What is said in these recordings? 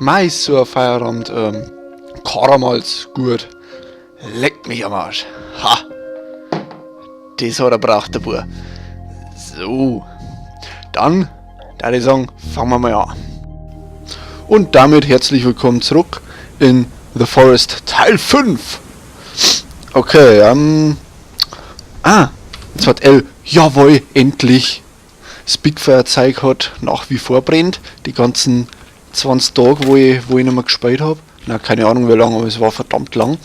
Mais so ein Feierabend, Karamalz, gut. Leck mich am Arsch. Ha! Das hat er braucht, der Bub. So. Dann, da ich sagen, fangen wir mal an. Und damit herzlich willkommen zurück in The Forest Teil 5. Okay. Ah, jetzt hat L. Jawohl, endlich. Das Big Fire Zeug hat nach wie vor brennt. Die ganzen 20 Tage, wo ich nicht mehr gespielt hab. Na, keine Ahnung wie lange, aber es war verdammt lang.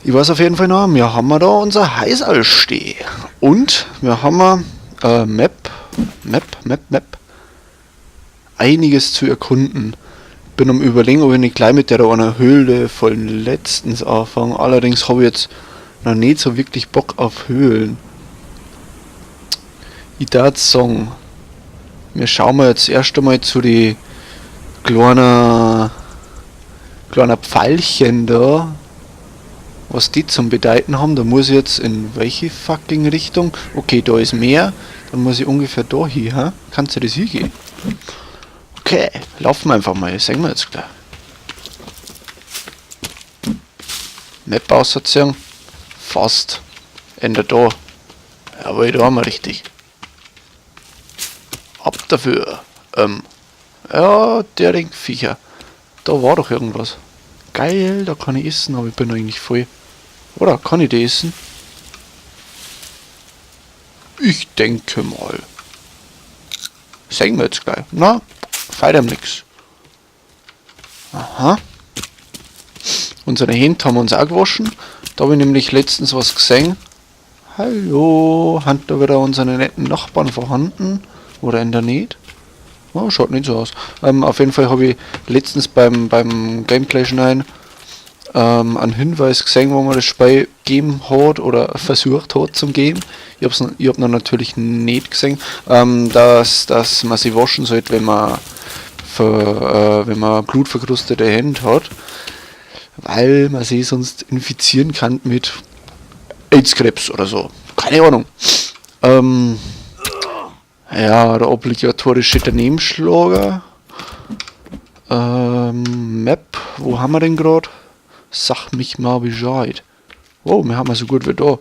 Ich weiß auf jeden Fall noch, wir haben da unser Häuserl stehen. Und wir haben Map, Map, Map, Map. Einiges zu erkunden. Bin am Überlegen, ob ich nicht gleich mit der einer Höhle von letztens anfange. Allerdings habe ich jetzt noch nicht so wirklich Bock auf Höhlen. Ich darf sagen, wir schauen mal jetzt erst einmal zu die kleinen Pfeilchen da, was die zum Bedeuten haben. Da muss ich jetzt in welche fucking Richtung? Okay, da ist Meer. Dann muss ich ungefähr da hin, ha? Kannst du das hingehen? Okay, laufen wir einfach mal, sehen wir jetzt gleich. Map ausziehen. Fast. Ende da. Jawohl, da haben wir richtig. Ab dafür. Ja, der Ringviecher. Da war doch irgendwas. Geil, da kann ich essen, aber ich bin eigentlich voll. Oder kann ich die essen? Ich denke mal. Sehen wir jetzt gleich. Na, feit ihm nix. Aha. Unsere Hände haben wir uns auch gewaschen. Da habe ich nämlich letztens was gesehen. Hallo, haben da wieder unsere netten Nachbarn vorhanden? Oder in der Nähe? Oh, schaut nicht so aus. Auf jeden Fall habe ich letztens beim Gameplay schneiden einen Hinweis gesehen, wo man das Spiel gegeben hat oder versucht hat zum geben. Ich hab noch natürlich nicht gesehen, dass man sich waschen sollte, wenn man blutverkrustete Hände hat, weil man sich sonst infizieren kann mit AIDS-Krebs oder so. Keine Ahnung. Ja, der obligatorische Danebenschlager. Map, wo haben wir denn grad? Sag mich mal Bescheid. Oh, wir haben ja so gut wie da.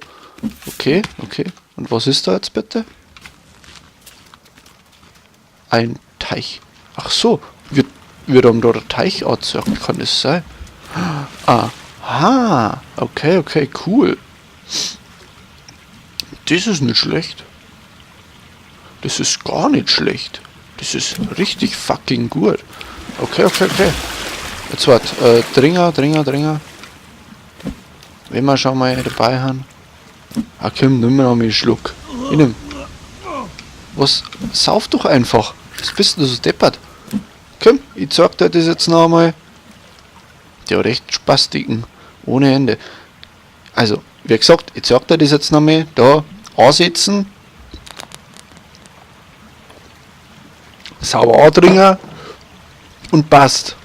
Okay. Und was ist da jetzt bitte? Ein Teich. Ach so, wird haben da der Teich angezeigt. Kann das sein? Aha, okay, cool. Das ist nicht schlecht. Das ist gar nicht schlecht. Das ist richtig fucking gut. Okay. Jetzt wart, Dringer, Dringer, Dringer. Wenn wir schon mal dabei haben. Ah, komm, nimm mir noch mal einen Schluck. Ich nimm. Was? Sauf doch einfach. Was bist denn du so deppert? Komm, ich zeig dir das jetzt noch einmal. Der hat echt Spastiken. Ohne Ende. Also, wie gesagt, ich zeig dir das jetzt noch mal. Da, ansetzen. Sauber andringen. Und passt.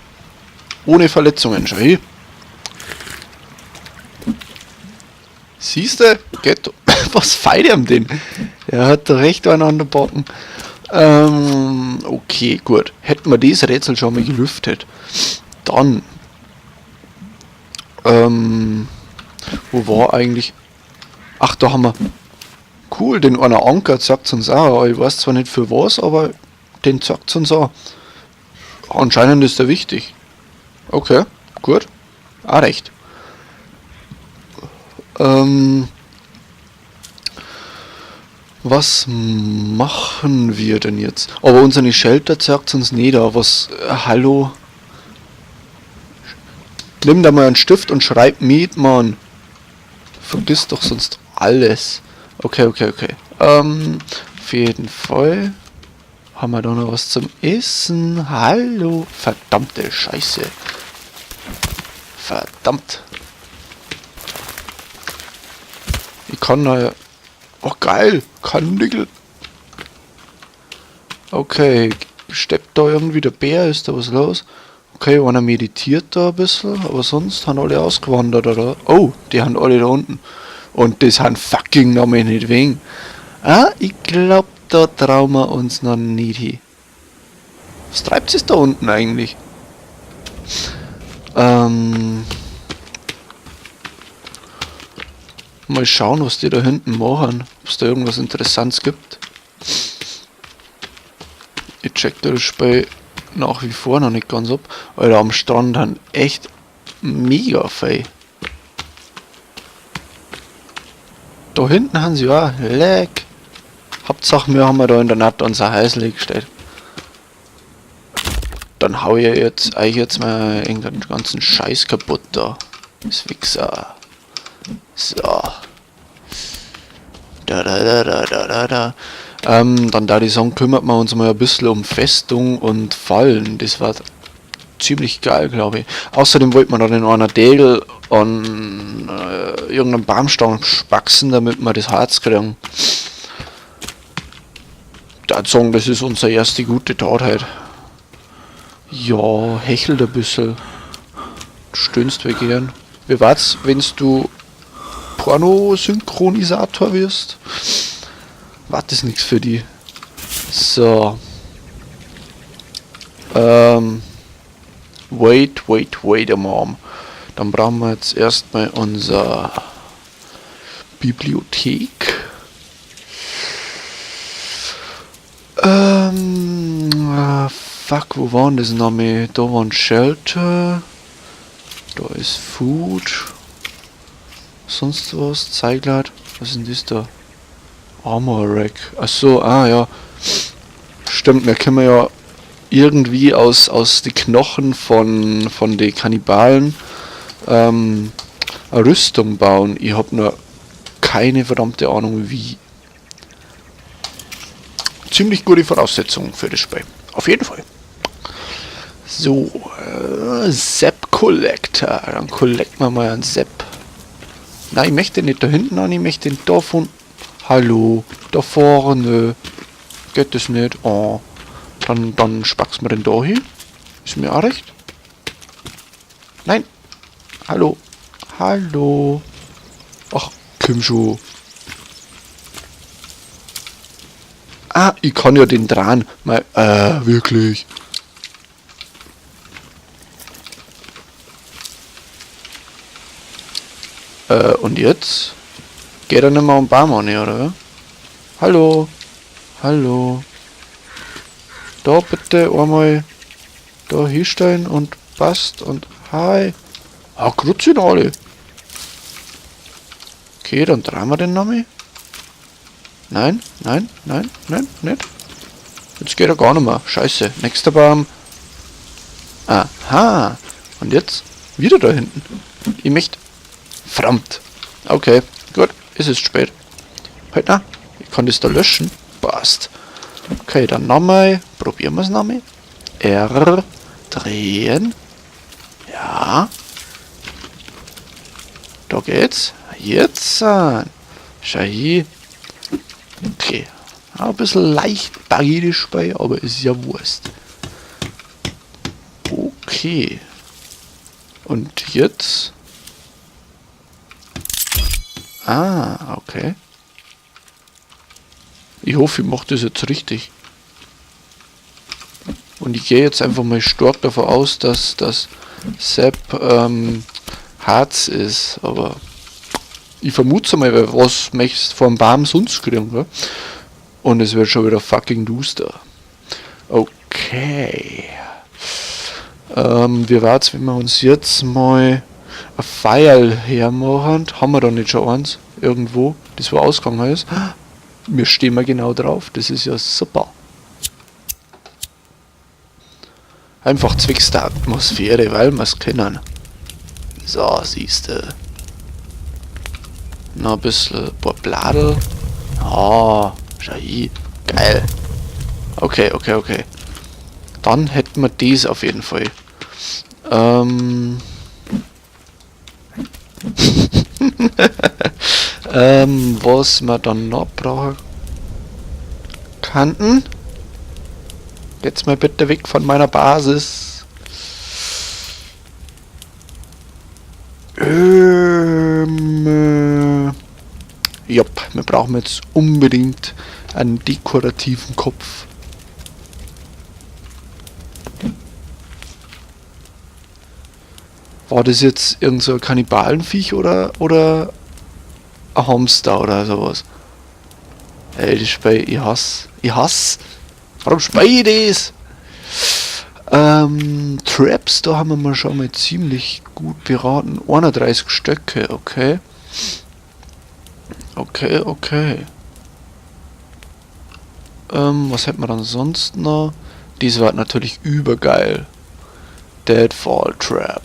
Ohne Verletzungen. Schau hin. Siehst du? Geht. Was feiert ihm denn? Der hat doch recht einen an der Backen. Okay, gut. Hätten wir das Rätsel schon mal gelüftet. Dann. Wo war eigentlich... Ach, da haben wir... Cool, den einer Anker zeigt's uns auch. Ich weiß zwar nicht für was, aber den zeigt's uns auch. Anscheinend ist der wichtig. Okay, gut. Auch recht. Was machen wir denn jetzt? Aber unsere Shelter zeigt uns nicht da. Was? Hallo? Nimm da mal einen Stift und schreib mit, Mann. Vergiss doch sonst alles. Okay. Auf jeden Fall haben wir da noch was zum Essen. Hallo. Verdammte Scheiße. Verdammt. Ich kann da ja... Oh, geil. Karnickel. Okay. Steppt da irgendwie der Bär? Ist da was los? Okay, einer meditiert da ein bisschen, aber sonst haben alle ausgewandert, oder? Oh, die haben alle da unten. Und das haben fucking noch mal nicht wegen. Ah, ich glaub, da trauen wir uns noch nicht hin. Was treibt es da unten eigentlich? Mal schauen, was die da hinten machen. Ob es da irgendwas Interessantes gibt. Ich check das Spiel nach wie vor noch nicht ganz ab. Alter, am Strand haben echt mega viel. Da hinten haben sie auch. Leck. Hauptsache, wir haben da in der Nacht unser Häusl gestellt. Dann hau ich jetzt eigentlich jetzt mal irgendeinen ganzen Scheiß kaputt da. Das Wichser. So. Da da da da da da da. Dann da die sagen, kümmert man uns mal ein bisschen um Festung und Fallen. Das war ziemlich geil, glaube ich. Außerdem wollte man dann in einer Degel an irgendeinem Baumstamm spaxen, damit wir das Harz kriegen. Da sagen, das ist unsere erste gute Tat heute. Ja, hechelt ein bisschen. Stöhnst wir gern. Wie war's, wenn du Pornosynchronisator wirst? War das nix für die. So. Wait, wait, wait a mom. Dann brauchen wir jetzt erstmal unser Bibliothek. Fuck, wo waren das nochmal? Da war ein Shelter. Da ist Food. Sonst was? Zeigleit. Was ist denn das da? Armor Rack. Achso, ah ja. Stimmt, wir können ja irgendwie aus den Knochen von den Kannibalen eine Rüstung bauen. Ich hab nur keine verdammte Ahnung wie. Ziemlich gute Voraussetzung für das Spiel. Auf jeden Fall. So, Sap Collector. Dann collecten wir mal einen Sap. Nein, ich möchte nicht da hinten an, ich möchte den da von. Hallo, da vorne. Geht das nicht? Oh. Dann spackst wir den da hin. Ist mir auch recht. Nein. Hallo. Hallo. Ach, komm schon. Ah, ich kann ja den dran. Mal, wirklich. Und jetzt? Geht er nicht mehr um Baum an, oder? Hallo. Hallo. Da bitte einmal da hinstellen und passt und hi. Ah, sind alle. Okay, dann drehen wir den nochmal. Nein, nein, nein, nein, nicht. Jetzt geht er gar nicht mehr. Scheiße. Nächster Baum. Aha. Und jetzt wieder da hinten. Ich möchte... Verdammt. Okay, gut. Es ist spät. Halt, na. Ich kann das da löschen. Passt. Okay, dann nochmal. Probieren wir es nochmal. R. Drehen. Ja. Da geht's. Jetzt. Schau hier. Okay. Ein bisschen leicht buggy das Spiel, aber ist ja Wurst. Okay. Und jetzt? Ah, okay. Ich hoffe, ich mache das jetzt richtig. Und ich gehe jetzt einfach mal stark davon aus, dass das Sap Harz ist, aber ich vermute mal, weil was möchtest du vom Baum sonst kriegen, gell? Und es wird schon wieder fucking duster. Okay. Wie war's, wenn wir uns jetzt mal ein Pfeil hermachen? Haben wir da nicht schon eins? Irgendwo, das wo ausgegangen ist? Wir stehen mal genau drauf, das ist ja super. Einfach zwecks der Atmosphäre, weil wir's können. So, siehst du. Noch ein bisschen, ein paar Bladel. Ah, schau hier. Geil. Okay, okay, okay. Dann hätten wir das auf jeden Fall. Was wir dann noch brauchen könnten. Jetzt mal bitte weg von meiner Basis. Jopp, wir brauchen jetzt unbedingt einen dekorativen Kopf. War das jetzt irgend so ein Kannibalenviech oder ein Hamster oder sowas? Ey, das Spiel, ich hasse. Ich hasse. Warum spiel ich das? Traps, da haben wir mal schon mal ziemlich gut beraten. 31 Stöcke, okay. Okay, okay. Was hätten wir dann sonst noch? Dies war natürlich übergeil. Deadfall Trap.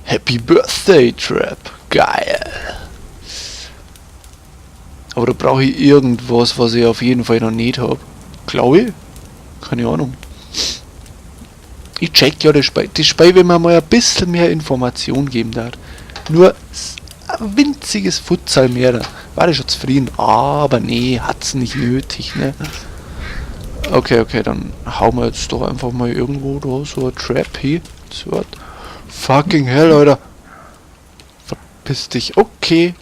Happy Birthday Trap. Geil. Aber da brauche ich irgendwas, was ich auf jeden Fall noch nicht hab. Glaube ich. Keine Ahnung. Ich check ja das Spiel. Das Spiel, wenn man mal ein bisschen mehr Information geben darf. Nur ein winziges Futsal mehr, da war ich schon zufrieden. Aber nee, hat's nicht nötig, ne? Okay, okay, dann hauen wir jetzt doch einfach mal irgendwo da so ein Trap hin. So, fucking hell, Alter. Verpiss dich. Okay.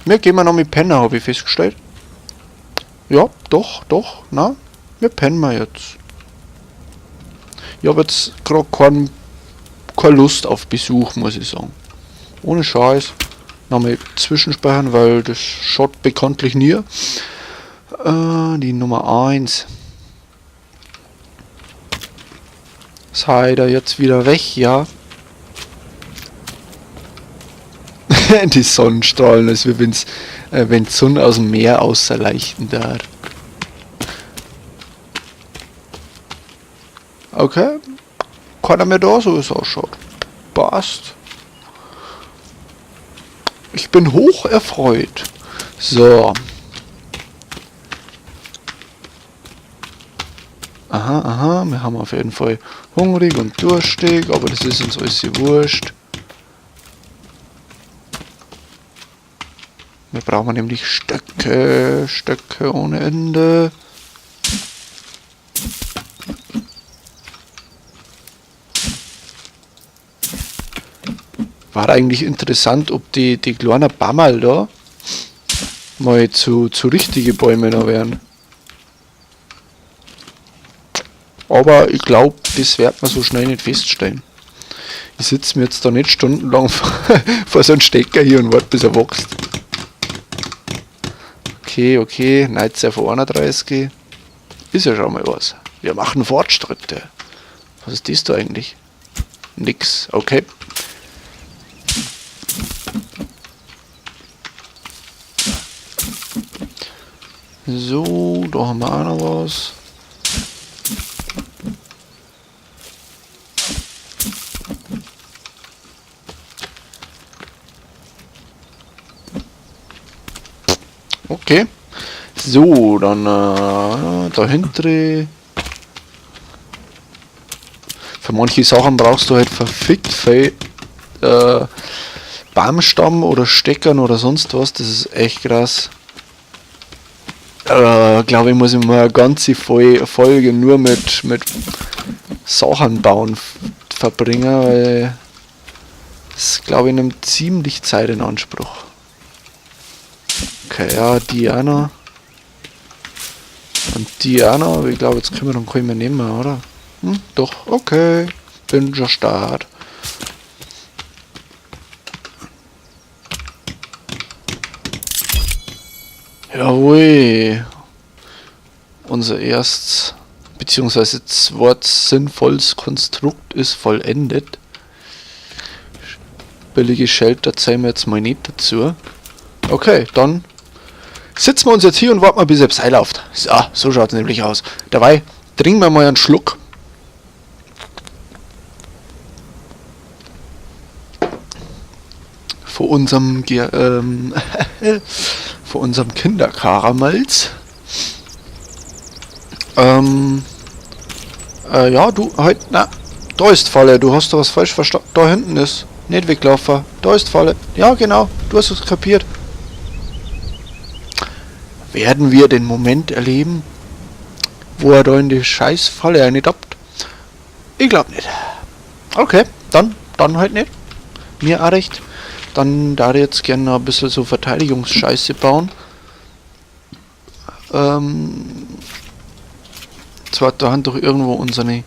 Wir gehen mal noch mit Penner, hab ich festgestellt. Ja, doch, doch, na. Wir pennen mal jetzt. Ich hab jetzt grad keine Lust auf Besuch, muss ich sagen. Ohne Scheiß. Nochmal zwischenspeichern, weil das schaut bekanntlich nie. Die Nummer 1. Sei da jetzt wieder weg, ja. Die Sonnenstrahlen, als wie wenn die Sonne aus dem Meer außerleichten darf. Okay. Keiner mehr da, so wie es ausschaut. Passt. Ich bin hoch erfreut. So. Aha, aha, wir haben auf jeden Fall hungrig und durstig, aber das ist uns alles wurscht. Wir brauchen nämlich Stöcke, Stöcke ohne Ende. War eigentlich interessant, ob die kleinen Bammerl da mal zu richtigen Bäumen noch werden. Aber ich glaub, das wird man so schnell nicht feststellen. Ich sitz mir jetzt da nicht stundenlang vor so einem Stecker hier und warte, bis er wächst. Okay, okay, 19 von 31. Ist ja schon mal was. Wir machen Fortschritte. Was ist das da eigentlich? Nix, okay. So, da haben wir auch noch was. Okay. So, dann dahinter. Für manche Sachen brauchst du halt verfickt viel Baumstamm oder Steckern oder sonst was. Das ist echt krass. Glaub ich, muss ich mal eine ganze Folge nur mit Sachen bauen verbringen, weil das, glaub ich, nimmt ziemlich Zeit in Anspruch. Okay, ja, die auch noch. Und die auch noch, aber ich glaub, jetzt können wir dann keinen mehr nehmen, oder? Doch, okay. Bin schon start. Jawohl. Unser erstes, beziehungsweise zweites sinnvolles Konstrukt ist vollendet. Billige Shelter zählen wir jetzt mal nicht dazu. Okay, dann sitzen wir uns jetzt hier und warten mal, bis es läuft. So, so schaut's nämlich aus. Dabei trinken wir mal einen Schluck. Von unserem Kinderkaramells. Ja, du, halt, na, da ist Falle, du hast da was falsch verstanden. Da hinten ist, nicht weglaufen, da ist Falle. Ja, genau, du hast es kapiert. Werden wir den Moment erleben, wo er da in die scheiß Falle reinetappt? Ich glaub nicht. Okay, dann halt nicht. Mir auch recht. Dann da ich jetzt gerne noch ein bisschen so Verteidigungsscheiße bauen. Zwar da haben doch irgendwo unsere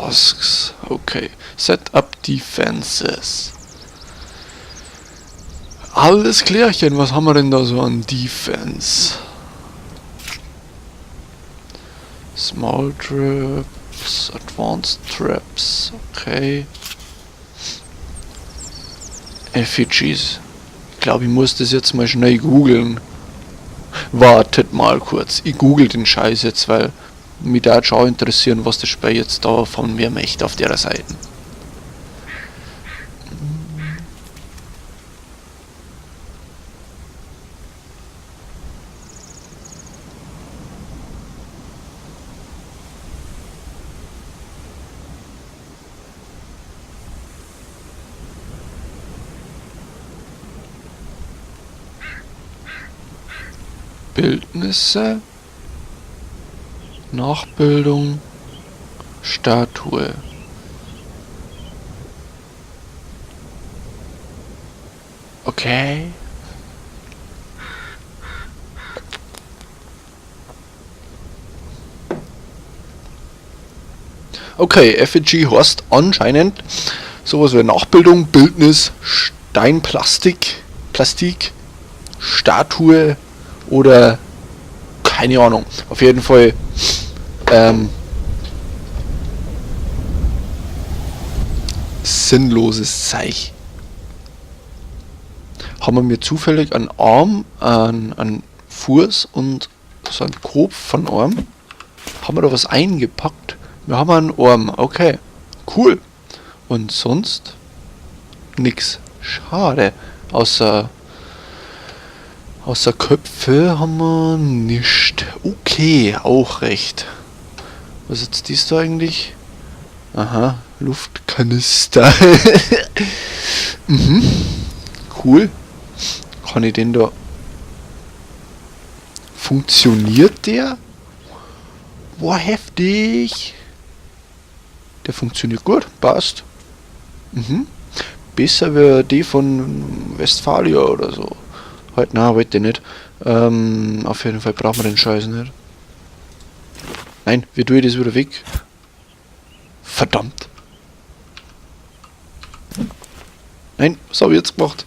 Tasks. Okay. Set up Defenses. Alles klärchen. Was haben wir denn da so an Defense? Small Traps, Advanced Traps, okay. Effigies. Ich glaube, ich muss das jetzt mal schnell googeln. Wartet mal kurz. Ich google den Scheiß jetzt, weil mich da schon interessieren, was das Spiel jetzt da von mir möchte auf der Seite. Bildnisse, Nachbildung, Statue. Okay. Okay, Effigy heißt anscheinend sowas wie Nachbildung, Bildnis, Steinplastik, Plastik, Statue oder keine Ahnung. Auf jeden Fall sinnloses Zeug. Haben wir mir zufällig einen Arm, einen Fuß und so einen Kopf von Arm? Haben wir da was eingepackt? Wir haben einen Arm, okay. Cool. Und sonst? Nix. Schade. Außer Köpfe haben wir nicht. Okay, auch recht. Was ist jetzt dies da eigentlich? Aha, Luftkanister. Mhm. Cool. Kann ich den da... Funktioniert der? Boah, heftig. Der funktioniert gut, passt. Mhm. Besser wie die von Westfalia oder so. Halt, na, wollte ich nicht. Auf jeden Fall brauchen wir den Scheiß nicht. Nein, wie tue ich das wieder weg? Verdammt. Nein, was hab ich jetzt gemacht?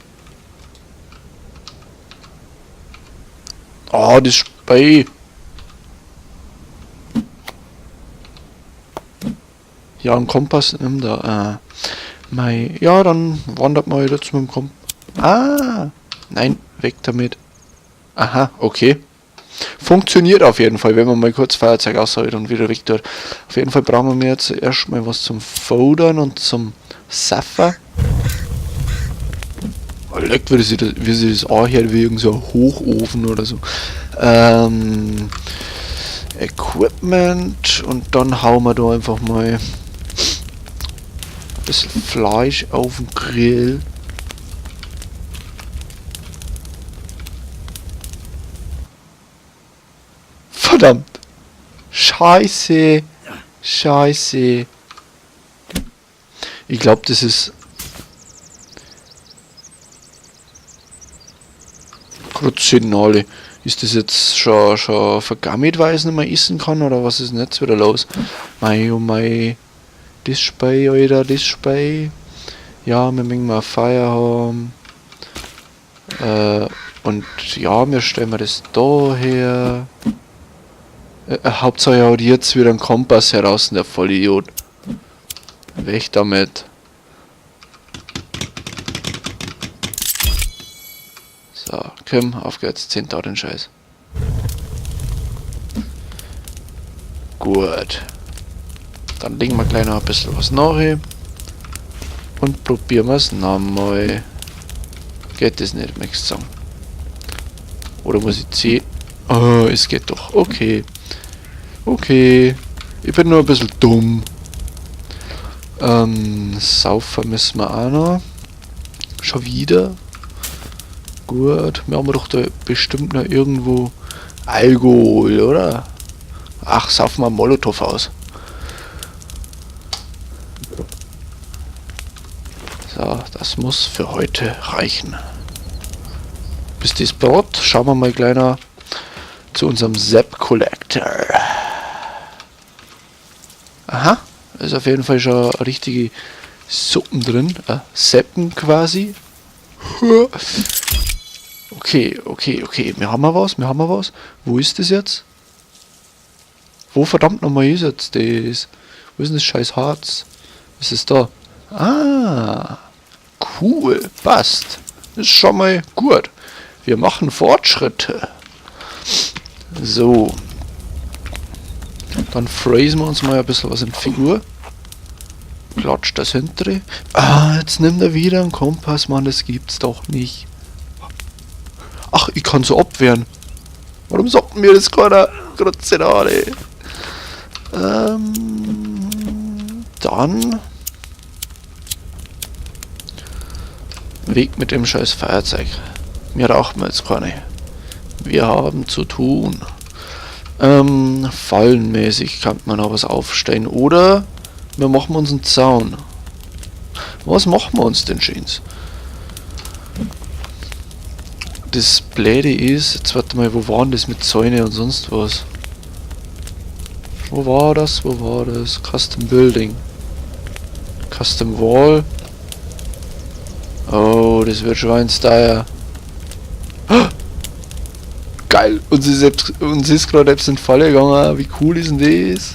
Ah, das Spiel. Ja, ein Kompass nimm da. Mei, ja, dann wandert man jetzt mit dem Kompass. Ah, nein, weg damit. Aha, okay. Funktioniert auf jeden Fall, wenn man mal kurz Feuerzeug aushält und wieder weg tut. Auf jeden Fall brauchen wir jetzt erstmal was zum Fodern und zum Saffer. Oh, leckt, wie sich das anhört, wie irgend so ein Hochofen oder so. Equipment und dann hauen wir da einfach mal ein bisschen Fleisch auf den Grill. Verdammt! Scheiße! Scheiße! Ich glaub, das ist... Kruzinale. Ist das jetzt schon vergammelt, weil ich es nicht mehr essen kann? Oder was ist denn jetzt wieder los? Mei, oh mei. Das Spiel, Alter, das Spiel. Ja, wir mögen mal Feuer haben. Und ja, wir stellen wir das da her. Hauptsache er hat jetzt wieder einen Kompass heraus, der Vollidiot. Weg damit. So, komm, auf geht's. 10 da den Scheiß. Gut. Dann legen wir gleich noch ein bisschen was nach. Und probieren wir's nochmal. Geht das nicht, möchtest du sagen. Oder muss ich C? Oh, es geht doch. Okay. Okay. Ich bin nur ein bisschen dumm. Saufen müssen wir auch noch. Schon wieder. Gut. Wir haben doch da bestimmt noch irgendwo Alkohol, oder? Ach, saufen wir Molotow aus. So, das muss für heute reichen. Bis das Brot, schauen wir mal gleich noch zu unserem Sap Collector. Aha, Ist auf jeden Fall schon eine richtige Suppen drin. Seppen quasi. Okay, okay, okay. Wir haben was, wir haben was. Wo ist das jetzt? Wo verdammt nochmal ist jetzt das? Wo ist denn das scheiß Harz? Ist es da? Ah, cool, passt. Ist schon mal gut. Wir machen Fortschritte. So. Dann phrasen wir uns mal ein bisschen was in Figur. Klatscht das hintere. Ah, jetzt nimmt er wieder einen Kompass, Mann, das gibt's doch nicht. Ach, ich kann so abwehren. Warum sagt mir das keiner? Grozzenade. Dann Weg mit dem scheiß Feuerzeug. Wir rauchen jetzt keine. Wir haben zu tun. Fallenmäßig kann man noch was aufstellen. Oder wir machen uns einen Zaun. Was machen wir uns denn schöns? Das Blöde ist, jetzt warte mal, wo waren das mit Zäune und sonst was? Wo war das? Wo war das? Custom Building. Custom Wall. Oh, das wird schweinsteuer. Geil! Und sie ist gerade selbst in die Falle gegangen. Wie cool ist denn das?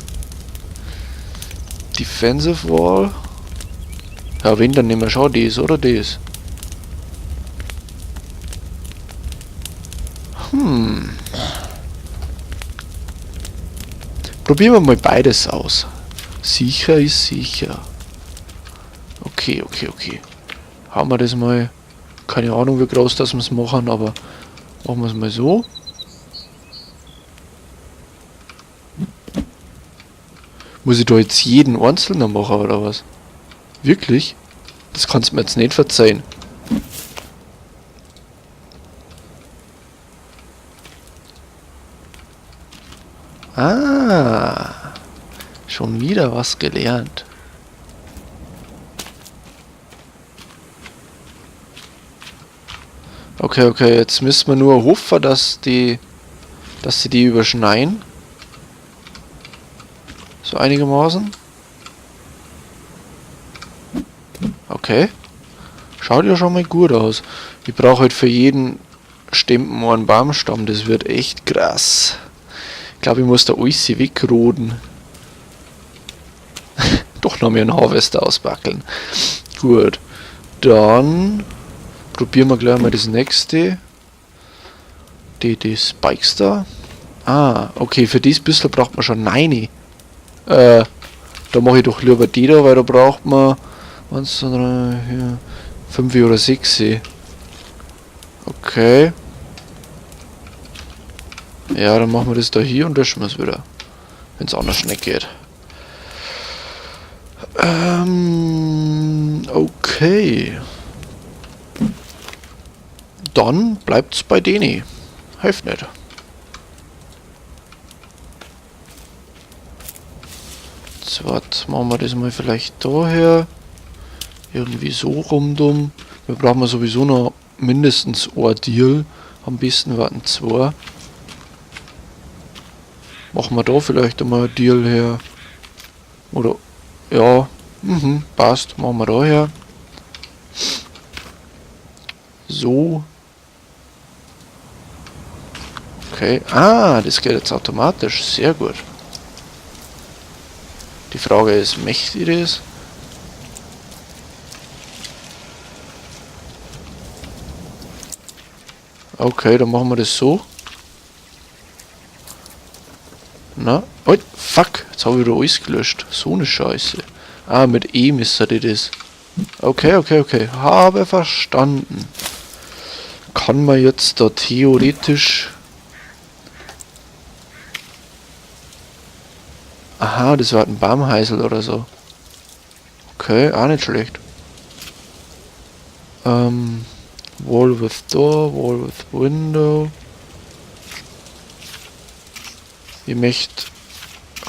Defensive Wall. Ja, wenn, dann nehmen wir schon das, oder das? Probieren wir mal beides aus. Sicher ist sicher. Okay, okay, okay. Haben wir das mal. Keine Ahnung, wie groß das wir's machen, aber machen wir's mal so. Muss ich da jetzt jeden einzelnen machen, oder was? Wirklich? Das kannst du mir jetzt nicht verzeihen. Ah, schon wieder was gelernt. Okay, okay, jetzt müssen wir nur hoffen, dass sie die überschneien. So einigermaßen. Okay. Schaut ja schon mal gut aus. Ich brauche halt für jeden Stempen einen Baumstamm. Das wird echt krass. Ich glaube, ich muss da alles wegroden. Doch noch mehr einen Harvester ausbackeln. Gut. Dann probieren wir gleich mal das nächste. Die Spikes da. Ah, okay, für das bisschen braucht man schon 9. Da mache ich doch lieber die da, weil da braucht man 1, 2, 3, 4, 5 oder 6. Okay. Ja, dann machen wir das da hier und löschen wir es wieder. Wenn's anders nicht geht. Okay. Dann bleibt's bei denen. Hilft nicht. Jetzt warte, machen wir das mal vielleicht daher. Irgendwie so rundum. Wir brauchen sowieso noch mindestens ein Deal. Am besten warten 2. Machen wir da vielleicht einmal ein Deal her. Oder, ja, passt. Machen wir da her. So. Okay. Ah, das geht jetzt automatisch. Sehr gut. Die Frage ist, möchte ich das? Okay, dann machen wir das so. Na? Oh, fuck. Jetzt hab ich wieder alles gelöscht. So eine Scheiße. Ah, mit E müsste das. Okay, okay, okay. Habe verstanden. Kann man jetzt da theoretisch... Aha, das war ein Baumhäusl oder so. Okay, auch nicht schlecht. Wall with Door, Wall with Window. Ich möchte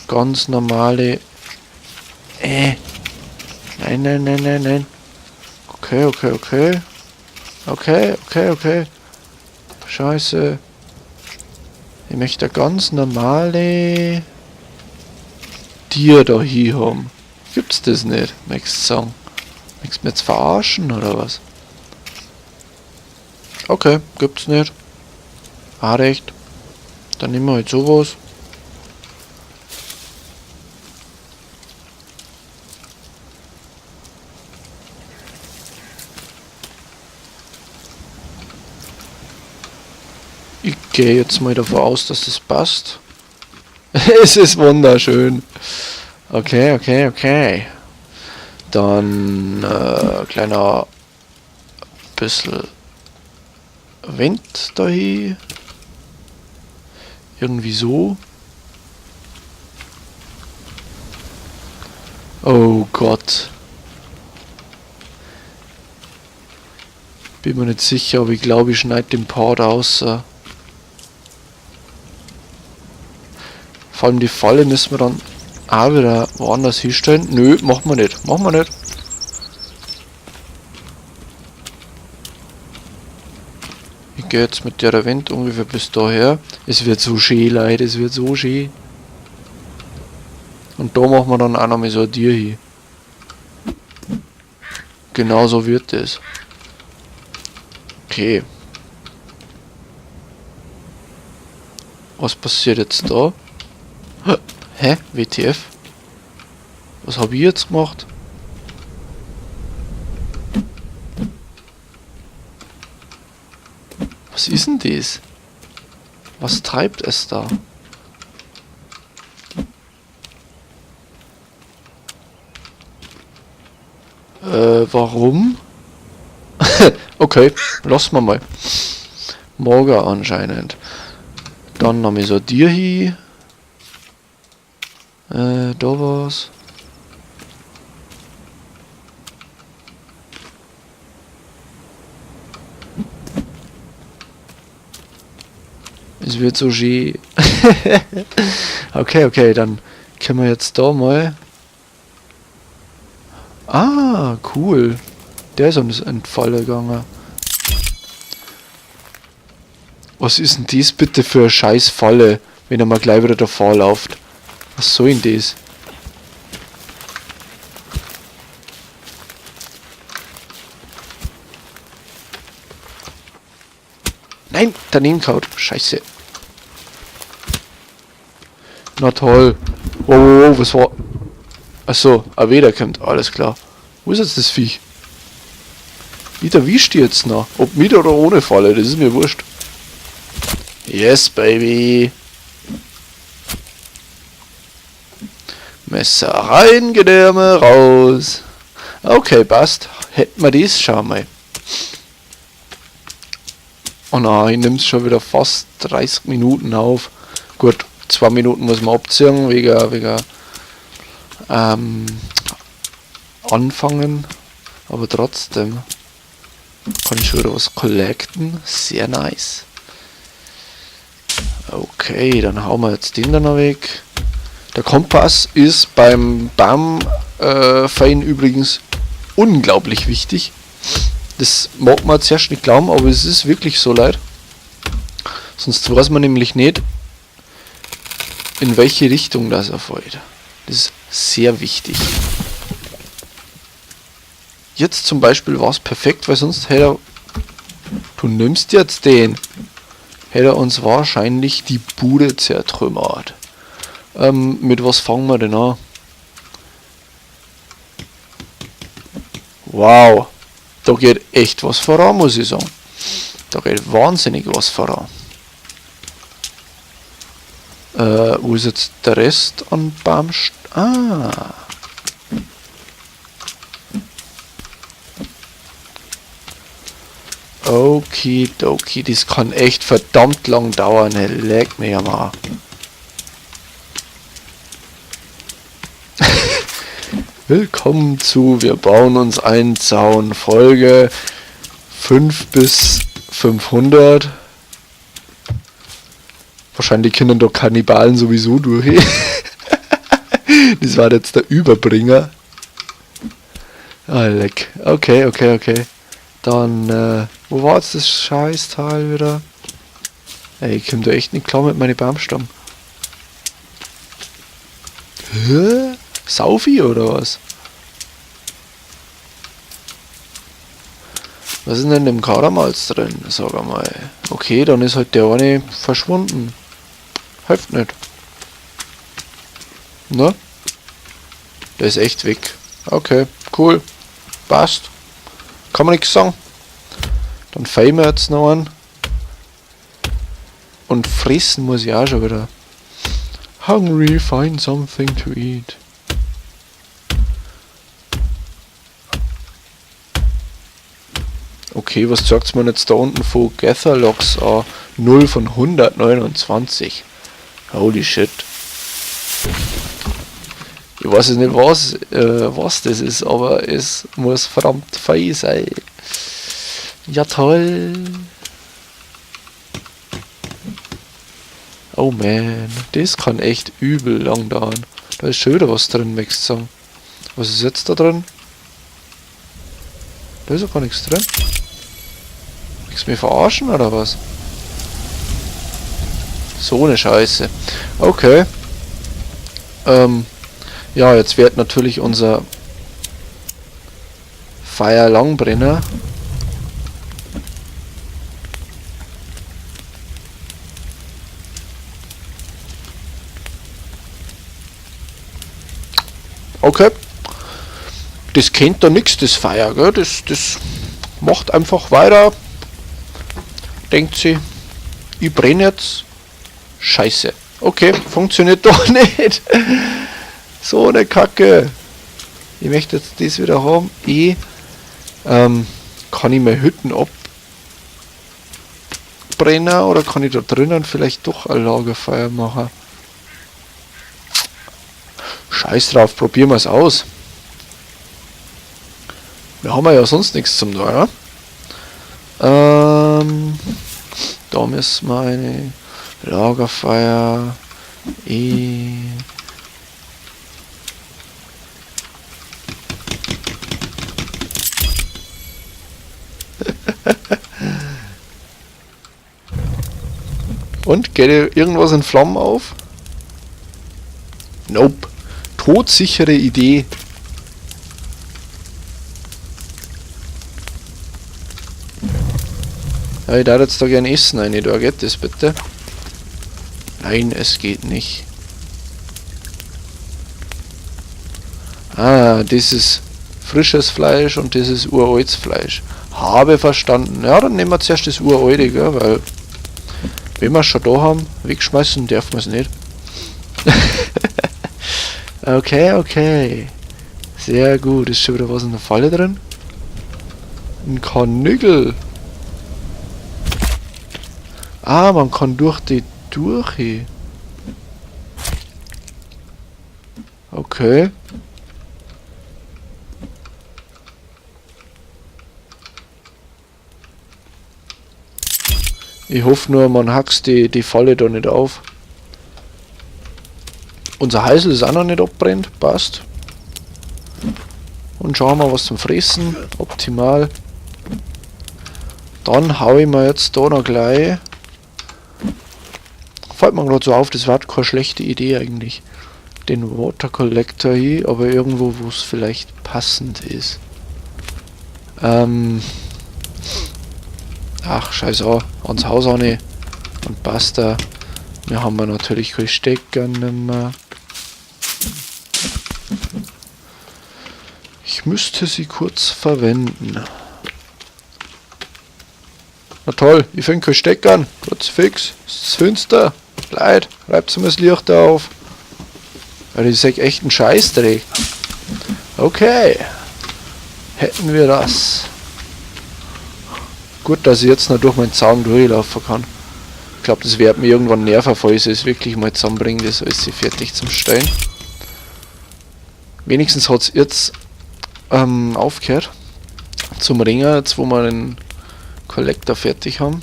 ganz normale... Nein, nein, nein, nein, nein. Okay, okay, okay. Okay, okay, okay. Scheiße. Ich möchte ganz normale... Tier da hier haben. Gibt's das nicht, möchtest du sagen? Möchtest du mich jetzt verarschen oder was? Okay, gibt's nicht. Ah, recht. Dann nehmen wir halt sowas. Ich gehe jetzt mal davon aus, dass das passt. Es ist wunderschön. Okay, okay, okay. Dann kleiner bisschen Wind dahin. Irgendwie so. Oh Gott. Bin mir nicht sicher, aber ich glaube, ich schneide den Part aus. Vor allem die Falle müssen wir dann auch wieder woanders hinstellen. Nö, machen wir nicht. Machen wir nicht. Ich gehe jetzt mit der Wind ungefähr bis daher. Es wird so schön, Leute. Es wird so schön. Und da machen wir dann auch noch mal so ein Tier hin. Genau so wird es. Okay. Was passiert jetzt da? Hä? WTF? Was hab ich jetzt gemacht? Was ist denn das? Was treibt es da? Warum? Okay, lassen wir mal. Morgen anscheinend. Dann haben wir so ein Tier hier. Da war's. Es wird so schön. Okay, okay, dann können wir jetzt da mal... Ah, cool. Der ist uns entfallen gegangen. Was ist denn das bitte für eine scheiß Falle, wenn er mal gleich wieder davor läuft? Was soll denn das? Nein, daneben gehauen. Scheiße. Na toll. Wow, wow, wow, was war... Achso, ein Weder kommt. Alles klar. Wo ist jetzt das Viech? Wie erwischt die jetzt noch? Ob mit oder ohne Falle, das ist mir wurscht. Yes, baby. Messer rein, Gedärme raus. Okay, passt. Hätten wir das schon mal. Oh nein, ich nehm's schon wieder fast 30 Minuten auf. Gut, 2 Minuten muss man abziehen, wegen anfangen. Aber trotzdem kann ich schon wieder was collecten. Sehr nice. Okay, dann hauen wir jetzt den da noch weg. Der Kompass ist beim Baum Fein übrigens unglaublich wichtig. Das mag man zuerst nicht glauben, aber es ist wirklich so, Leute. Sonst weiß man nämlich nicht, in welche Richtung das erfolgt. Das ist sehr wichtig. Jetzt zum Beispiel war's perfekt, weil sonst hätte er... Du nimmst jetzt den. Hätte er uns wahrscheinlich die Bude zertrümmert. Mit was fangen wir denn an? Wow. Da geht echt was voran, muss ich sagen. Da geht wahnsinnig was voran. Wo ist jetzt der Rest an Baumst-, Ah. Okidoki, das kann echt verdammt lang dauern, ey. Leck mich am Arsch. Willkommen zu Wir bauen uns einen Zaun, Folge 5 bis 500. Wahrscheinlich können da Kannibalen sowieso durch. Das war jetzt der Überbringer. Ah, leck. Okay, okay, okay. Dann, wo war jetzt das Scheißteil wieder? Ey, ich komm da echt nicht klar mit meinen Baumstamm. Hä? Saufi oder was? Was ist denn in dem Karamalz drin? Sag einmal. Okay, dann ist halt der eine verschwunden. Hilft nicht. Ne? Der ist echt weg. Okay, cool. Passt. Kann man nichts sagen. Dann feiern wir jetzt noch einen. Und fressen muss ich auch schon wieder. Hungry, find something to eat. Okay, was zeigt's mir jetzt da unten von Gather Logs an? 0 von 129. Holy shit. Ich weiß jetzt nicht, was das ist, aber es muss verdammt fein sein. Ja toll. Oh man, das kann echt übel lang dauern. Da ist schon wieder was drin, möchtest du sagen. Was ist jetzt da drin? Da ist ja gar nichts drin. Willst du mich verarschen oder was? So eine Scheiße. Okay. Ja, jetzt wird natürlich unser Feuer lang brennen. Okay. Das kennt da nix, das Feuer, gell? Das macht einfach weiter. Denkt sie, ich brenne jetzt. Scheiße. Okay, funktioniert doch nicht. So eine Kacke. Ich möchte jetzt das wieder haben. Kann ich meine Hütten abbrennen oder kann ich da drinnen vielleicht doch ein Lagerfeuer machen? Scheiß drauf, probieren wir's aus. Wir haben ja sonst nichts zum tun, ne? Da müssen wir eine Lagerfeuer. E. Und? Geht irgendwas in Flammen auf? Nope. Todsichere Idee. Ja, ich darf jetzt da gern essen rein, da geht das bitte? Nein, es geht nicht. Ah, das ist frisches Fleisch und das ist uraltes Fleisch. Habe verstanden. Ja, dann nehmen wir zuerst das uralte, gell, weil wenn wir es schon da haben, wegschmeißen dürfen wir es nicht. Okay, okay. Sehr gut. Ist schon wieder was in der Falle drin? Ein Karnickel. Ah, man kann durch die durch. Okay. Ich hoffe nur, man hackst die Falle da nicht auf. Unser Heisel ist auch noch nicht abbrennt, passt. Und schauen wir mal was zum Fressen, optimal. Dann hau ich mir jetzt da noch gleich. Fällt mir grad so auf, das war keine schlechte Idee eigentlich. Den Water Collector hier, aber irgendwo, wo es vielleicht passend ist. Ach, scheiß an, ans Haus auch nicht. Und basta. Wir haben ja natürlich keinen Stecker mehr. Ich müsste sie kurz verwenden. Na toll, ich finde keinen Stecker. Kurz fix. Es ist finster. Leid, reibt mir das Licht auf. Weil ich sag echt einen Scheißdreck. Okay. Hätten wir das. Gut, dass ich jetzt noch durch meinen Zaun durchlaufen kann. Ich glaub, das wird mir irgendwann nerven, falls ich es wirklich mal zusammenbringe, das alles fertig zum Stellen. Wenigstens hat's jetzt aufgehört zum Ringer, jetzt wo wir den Collector fertig haben.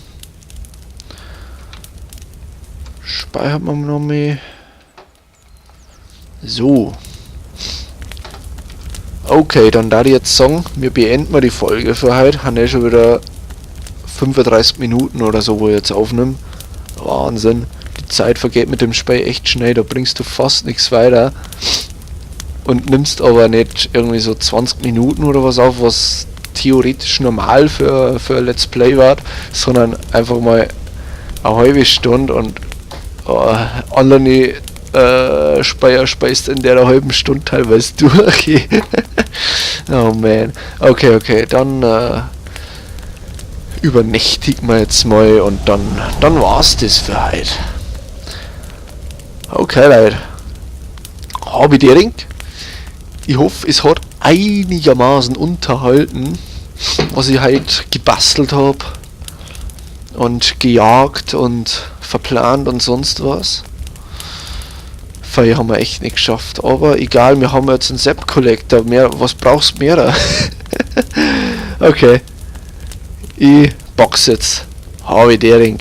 Speichert man noch mal. So. Okay, dann darf ich jetzt sagen, wir beenden mal die Folge für heute. Haben ja schon wieder 35 Minuten oder so, wo ich jetzt aufnehme. Wahnsinn. Die Zeit vergeht mit dem Spiel echt schnell, da bringst du fast nichts weiter. Und nimmst aber nicht irgendwie so 20 Minuten oder was auf, was Theoretisch normal für Let's Play war, sondern einfach mal eine halbe Stunde und andere Speier speist in der halben Stunde teilweise durch. Oh man. Okay, dann übernächtigen wir jetzt mal und dann war's das für heute. Okay, Leute. Habe die Ehring. Ich hoffe, es hat einigermaßen unterhalten, was ich heute gebastelt habe und gejagt und verplant und sonst was. Viel haben wir echt nicht geschafft. Aber egal, wir haben jetzt einen Sap Collector. Mehr, was brauchst du mehr? Okay. Ich box jetzt. Habe die Ehring.